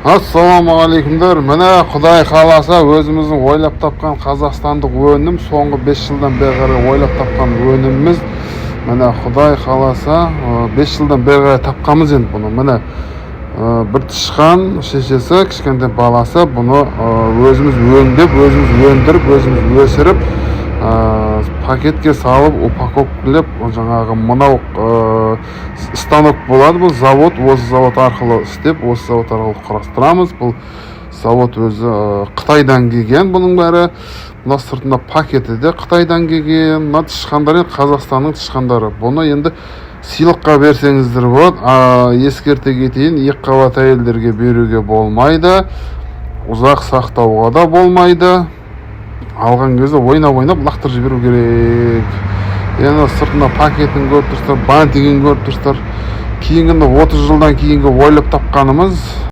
Ассалаумағалейкумдар! Міне, құдай қаласа, өзіміздің ойлап тапқан қазақстандық өнім, соңғы 5 жылдан бері қарай ойлап тапқан өніміміз. Міне, құдай қаласа, 5 жылдан бері қарай тапқанбыз енді бұны. Міне, бір тышқан шешесі, кішкентай баласы. Бұны өзіміз өңдеп, өзіміз өндіріп, өзіміз өсіріп, пакетке салып, упаковкалеп, жаңағы мынау станок болады, бұл завод. Осы завод арқылы істеп, осы завод арқылы құрастырамыз. Бұл завод өзі Қытайдан келген. Бұның бәрі, мына сыртында пакеті де Қытайдан келген. Мына тышқандар енді Қазақстанның тышқандары. Бұны енді сыйлыққа берсеңіздер болады. Ескерте кетейін, екіқабат әйелдерге беруге болмайды, ұзақ сақтауға да болмайды. Алған кезде ойнап ойнап лақтырып жіберу керек. Енді сыртында пакетін көріп тұрсыздар, бантигін көріп тұрсыздар. Кейінгі 30 жылдан кейінгі ойлап тапқанымыз.